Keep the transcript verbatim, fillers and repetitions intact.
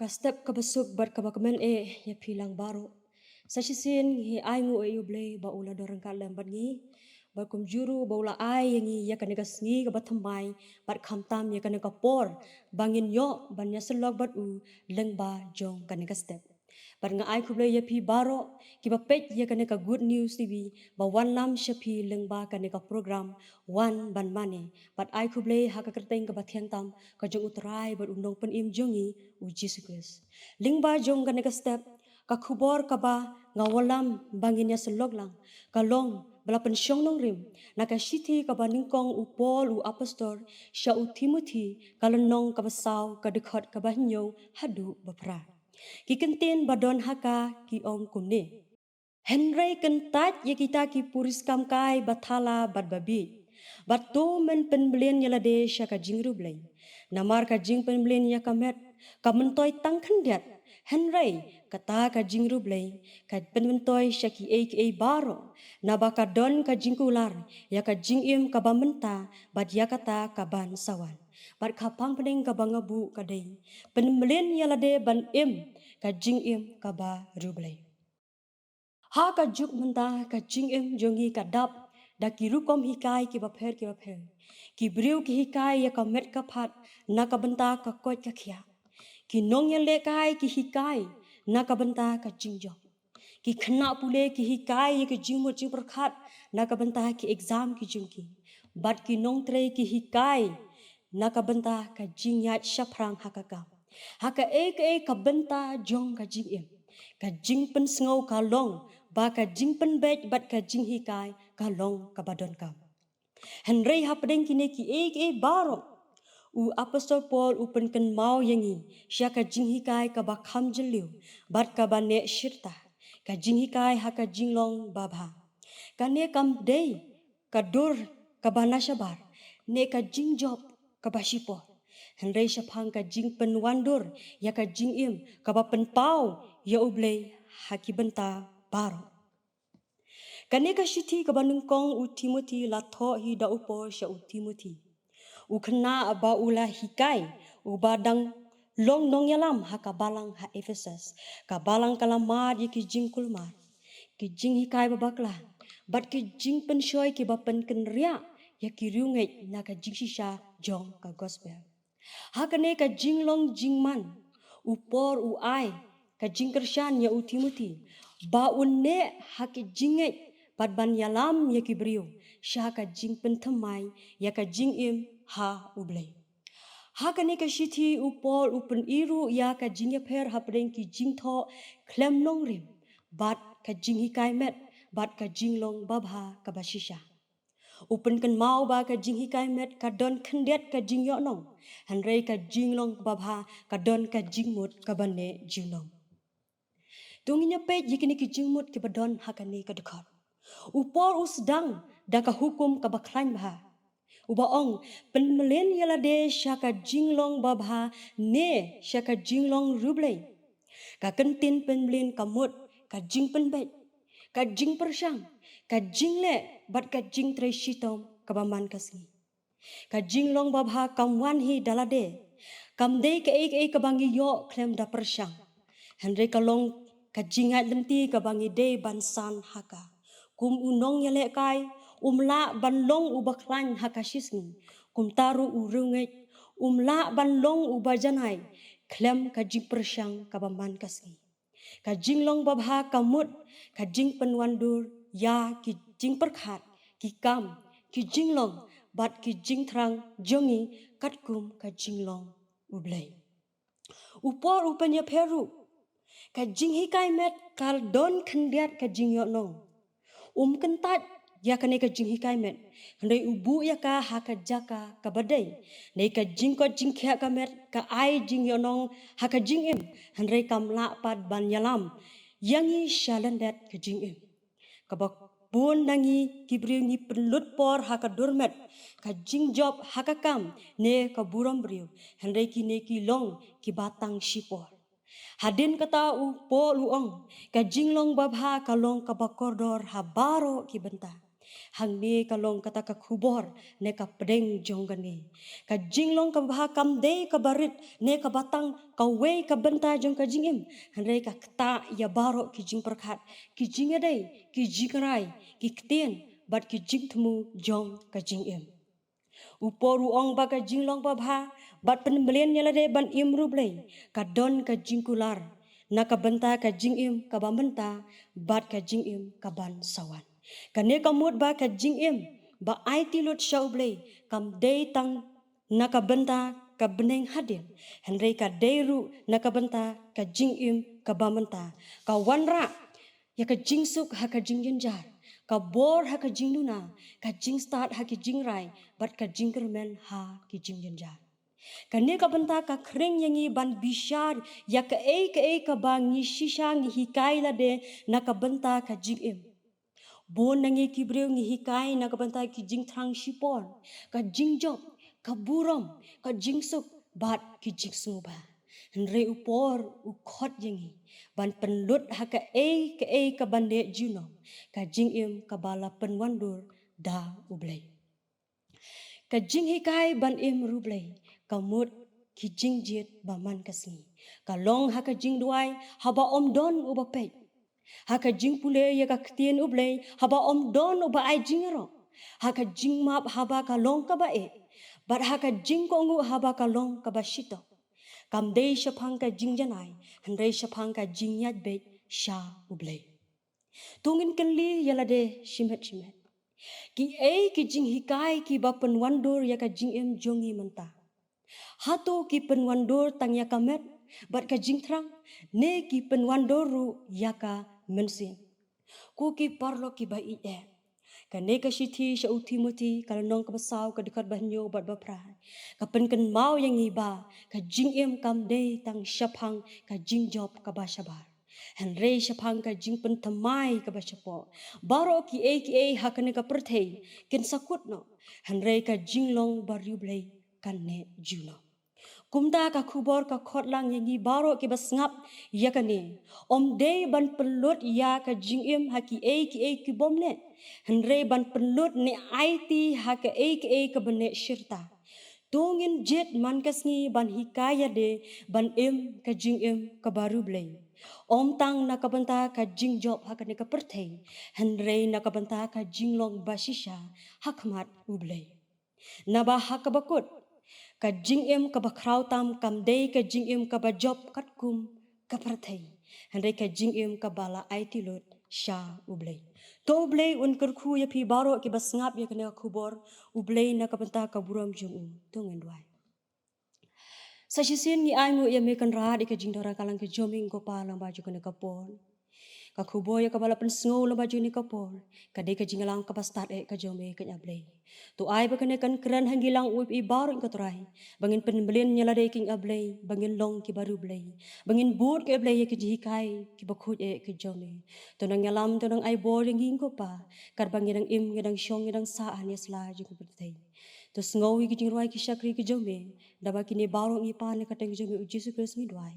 Ka step kaba suk bad kaba kmen eh ïa phi lang baroh. Sa shisien ngi ai nguh ïa U Blei ba u la don ryngkat lem bad ngi. Bad kumjuh ruh ba u la ai ïa ngi ïa kane ka sngi kaba thymmai bad khamtam ïa kane ka por ba ngin ïoh ban ïasyllok bad u lyngba jong kane ka step. Bad nga ai khublei ïa phi baroh kiba peit ïa kane ka Good News T V ba wanlam sha phi lyngba kane ka program Wan Ban Mane. Bad ai khublei ha ka kyrteng kaba thiang tam ka jong U Trai bad U Nongpynim jong ngi U Jisu Khrist. Lyngba jong kane ka step, ka khubor kaba nga wanlam ba ngin ïasyllok lang ka long ba la pynshong nongrim na ka shithi kaba nyngkong U Paul u apostol sha u Timothi, ka lynnong kaba saw, ka dkhot kaba hynñiew haduh ba phra. Ki kyntien ba don ha ka ki ong kumne: Hynrei kyntait ïa kita ki puriskam kai ba thala bad ba bieit, bad to men pynmlien ïa lade sha ka jingriewblei. Namar ka jingpynmlien ïa ka met ka myntoi tang khyndiat, hynrei kata ka jingriewblei ka pynmyntoi sha kiei kiei baroh, naba ka don ka jingkular ïa ka jingim kaba mynta bad ïa kata kaban sa wan. Bad ka pang pdeng kaba nga buh ka dei: Pynmlien ïa lade ban im ka jingim kaba riewblei. Ha ka juk mynta ka jingim jong ngi ka dap da ki rukom hikai kiba pher kiba pher. Ki briew ki hikai ïa ka met ka phad na ka bynta ka koit ka khiah. Ki nongïalehkai ki hikai na ka bynta ka jingjop. Ki khynnah pule ki hikai ïa ka jingmut jingpyrkhat na ka bynta ki exam ki jong ki. Bad ki nongtrei ki hikai na ka bynta ka jingïaid shaphrang ha ka kam. Ha kaei kaei ka bynta jong ka jingim, ka jingpynsngew ka long ba ka jingpynbeit bad ka jinghikai ka long kaba donkam. Hynrei hapdeng kine kiei kiei baroh, u apostol Paul u pynkynmaw ïa ngi sha ka jinghikai kaba kham jylliew bad kaba neh shirta, ka jinghikai ha ka jinglong babha. Kane kam dei ka dur kaba na shabar ne ka jingjop kaba shipor, hynrei shaphang ka jingpynwandur ïa ka jingim kaba pynpaw ïa U Blei ha ki bynta baroh. Kane ka shithi kaba nyngkong u Timothi la thoh hi da u Paul sha u Timothi, u khynnah ba u la hikai, uba dang long nongïalam ha ka balang ha Ephesus. Ka balang ka la mad ïa ki jingkulmar, ki jinghikai ba bakla, bad ki jingpynshoi kiba pynkynriah ïa ki riewngeit na ka jingshisha jong ka gospel. Ha kane ka jinglong jingman, u Paul u ai ka jingkyrshan ïa u Timothi ba un neh ha ki jingngeit bad ban ïalam ïa ki briew sha ka jingpynthymmai ïa ka jingim ha U Blei. Ha kane ka shithi u Paul u pyni ruh ïa ka jingïapher hapdeng ki jingthoh khlem nongrim bad ka jinghikai met bad ka jinglong babha kaba shisha. U pynkynmaw ba ka jinghikai met ka don khyndiat ka jingïohnong, hynrei ka jinglong babha ka don ka jingmut kaba neh junom. To ngin ïa peit ïa kine ki jingmut kiba don ha kane ka dkhot. U Paul u sdang da ka hukum kaba khlaiñ bha, uba ong: Pynmlien ïa lade sha ka jinglong babha ne sha ka jinglong riewblei. Ka kyntien pynmlien ka mut ka jingpynbeit, ka jingpyrshang, ka jingleh bad ka jingtrei shitom kaba man ka sngi. Ka jinglong babha kam wan hi da lade. Kam dei kaei kaei kaba ngi ïoh khlem da pyrshang, hynrei ka long ka jingïaid lynti kaba ngi dei ban san ha ka. Kum u nongïalehkai um lah ban long uba khlaiñ ha ka shisngi, kumta ruh u riewngeit um lah ban long uba janai khlem ka jingpyrshang kaba man ka sngi. Ka jinglong babha ka mut ka jingpynwandur ïa ki jingpyrkhat, ki kam, ki jinglong bad ki jingthrang jong ngi katkum ka jinglong U Blei. U Paul u pynïapher ruh, ka jinghikai met ka don khyndiat ka jingïohnong. Um kyntait ïa kane ka jinghikai met, hynrei u buh ïa ka ha ka jaka kaba dei. Dei ka jingkoit jingkhiah ka met ka ai jingïohnong ha ka jingim, hynrei kam lah pat ban ïalam ïa ngi sha lyndet ka jingim. Kaba bun na ngi ki briew ngi pynlut por ha ka dur met, ka jingjop, ha ka kam ne ka burom briew, hynrei kine ki long kiba tang shipor. Hadien kata u Paul u ong, ka jinglong babha ka long kaba kordor ha baroh ki bynta. Hangne ka long kata ka khubor ne ka pdeng jong kane. Ka jinglong kaba bha kam dei kaba rit ne kaba tang kawei ka bynta jong ka jingim, hynrei ka ktah ïa baroh ki jingpyrkhat, ki jingïadei, ki jingrai, ki ktien bad ki jingthmu jong ka jingim. U Paul u ong ba ka jinglong babha bad pynmlien ïa lade ban im riewblei ka don ka jingkular na ka bynta ka jingim kaba mynta bad ka jingim kaban sa wan. Kane ka mut ba ka jingim ba aiti lut sha U Blei kam dei tang na ka bynta ka bneng hadien, hynrei ka dei ruh na ka bynta ka jingim kaba mynta. Ka wanrah ïa ka jingsuk ha ka jingjynjar, ka bor ha ka jingduna, ka jingstad ha ki jingrai bad ka jingkyrmen ha ki jingjynjar. Kane ka bynta ka khring ïa ngi ban bishar ïa kaei kaei kaba ngi shisha ngi hikai lade na ka bynta ka jingim. Bun na ngi ki briew ngi hikai na ka bynta ki jingthrang shipor, ka jingjop, ka burom, ka jingsuk bad ki jingsngewbha. Hynrei u Paul u khot ïa ngi ban pynlut ha kaei kaei kaba neh junom, ka jingim kaba la pynwandur da U Blei. Ka jinghikai ban im riewblei ka mut ki jingjied ba man ka sngi. Ka long ha ka jingduwai haba ym don uba peit, ha ka jingpule ïa ka ktien U Blei haba ym don uba ai jingïaroh, ha ka jingmap haba ka long kaba eh, bad ha ka jingkohnguh haba ka long kaba shitom. Kam dei shaphang ka jingjanai, hynrei shaphang ka jingïaid beit sha U Blei. To ngin kylli ïa lade shimet shimet, kiei ki jinghikai kiba pynwandur ïa ka jingim jong ngi mynta? Hato ki pynwandur tang ïa ka met bad ka jingthrang, ne ki pynwandur ruh ïa ka mynsiem? Ko ki paralok kiba ïeit, kane ka shithi sha u Timothi ka lynnong kaba saw ka dkhot ba hynñiew bad ba phra ka pynkynmaw ïa ngi ba ka jingim kam dei tang shaphang ka jingjop kaba shabar, hynrei shaphang ka jingpynthymmai kaba shapoh. Baroh kiei kiei ha kane ka pyrthei kin sa kut noh, hynrei ka jinglong ba riewblei kan neh junom. Kumta ka khubor ka khot lang ïa ngi baroh kiba sngap ïa kane, ym dei ban pynlut ïa ka jingim ha kiei kiei ki bym neh, hynrei ban pynlut ne aiti ha kaei kaei kaba neh shirta. To ngin jied man ka sngi ban hikai ïa lade ban im ka jingim kaba riewblei, ym tang na ka bynta ka jingjop ha kane ka pyrthei, hynrei na ka bynta ka jinglong ba shisha ha khmat U Blei. Naba ha kaba kut, ka jingim kaba khraw tam kam dei ka jingim kaba jop katkum ka pyrthei, hynrei ka jingim kaba la aiti lut sha U Blei. To U Blei un kyrkhu ïa phi baroh kiba sngap ïa kane ka khubor U Blei na ka bynta ka burom jong u. To ngin duwai. Sa shisien ngi ainguh ïa me Kynrad ïa ka jingdon ryngkat lang ka jong me ko Pa lyngba jong kane ka por. Ka khubor ïa kaba la pynsngew lyngba jong kane ka por ka dei ka jingïalam kaba stad eh ka jong me ko Pa Blei. To ai ba kane kan kren ha ngi lang uwei pa uwei baroh ko Trai, ba ngin pynmlien ïa lade ko Pa Blei, ba ngin long kiba riewblei, ba ngin bud ko Pa Blei ïa ki jinghikai kiba khuid eh ka jong me. To nang ïalam, to nang ai bor ïa ngi ko Pa, katba ngi dang im, ngi dang shong, ngi dang sah ha kane ka sla jong ka pyrthei. To sngew ïa ki jingrwai ki shakri ki jong me. Naba kine baroh ngi pan ha ka kyrteng jong me U Jisu Khrist ngi duwai.